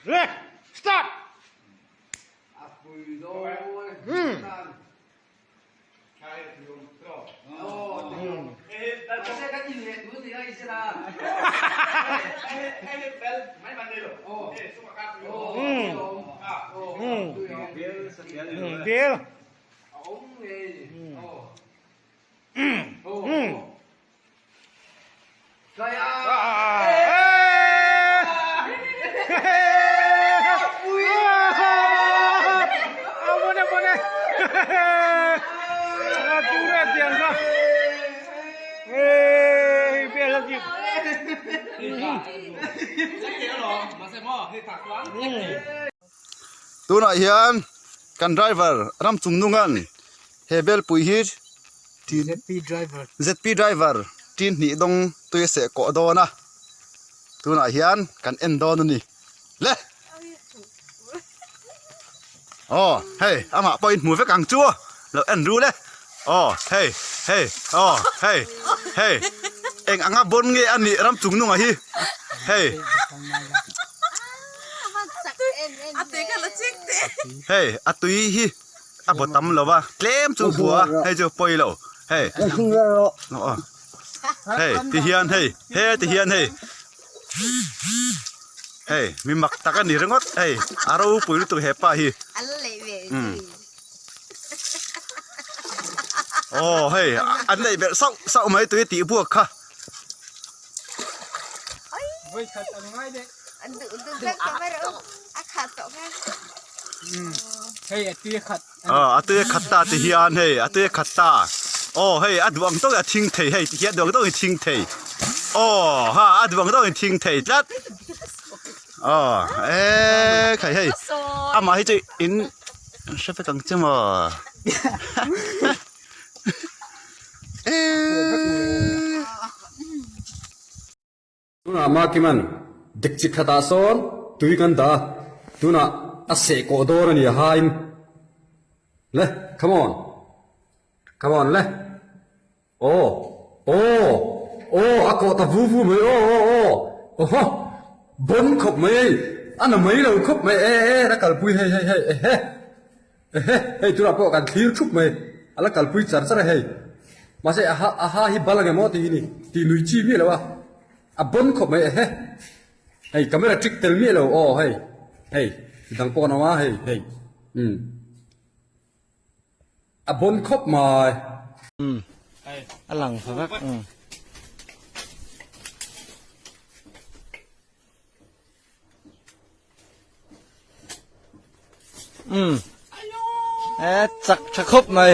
Le start. Bill. Tunah hian kan driver ram chung nungan he belpui hi ZP driver tin hnih dawng tui a seh kawh dawn a tunah hian kan en dawn a ni le aw hei amah pawhin hmu vek ang chu lo en ru le aw hei hei aw hei hei eng anga bawn nge a nih ram chung nungah hi hei hei a tui hi. a baw tam lo va tlem chu bua hei chu pawi lo hei hei ti hian hei he ti hian hei hei mi mak tak a ni ringawt hei a ropui lutuk hepa hi aw hei an neih belh sauh sauh mai tui tih buak kha. A tui a khat ta ti hian hei a tui a khat ta aw hei a duh ang tawk in a thing thei hei ti hian a duh ang tawk in a thing thei aw ha a duh ang tawk in a thing thei tlat aw eee khai hei amah hi chu in hre vek ang che maw eee. Tunah Makiman dik chi khatah sawn tui kan dah a, tunah a seh kawh dawn a ni a hain. Le, come on, come on le. Aw, aw, aw, a kawh ta vu vu mai, aw, aw, aw, awhaw, bon khawp mai hei, a na mai lo khawp mai, e, e, la kalpui hei, hei, hei, ehe, ehe, hei tunah pawh kan thlir thup mai, a la kalpui char char a hei. Mahse a ha a ha hi bal ange maw tih hi ni tih nui chi miah lo a, a bon khawp mai ehe. Hei camera trick tel miah lo aw hei hei dang pawh an awm a hei hei umm a bon khawp mai. Umm a lang pha vek umm. Umm e chak tha khawp mai.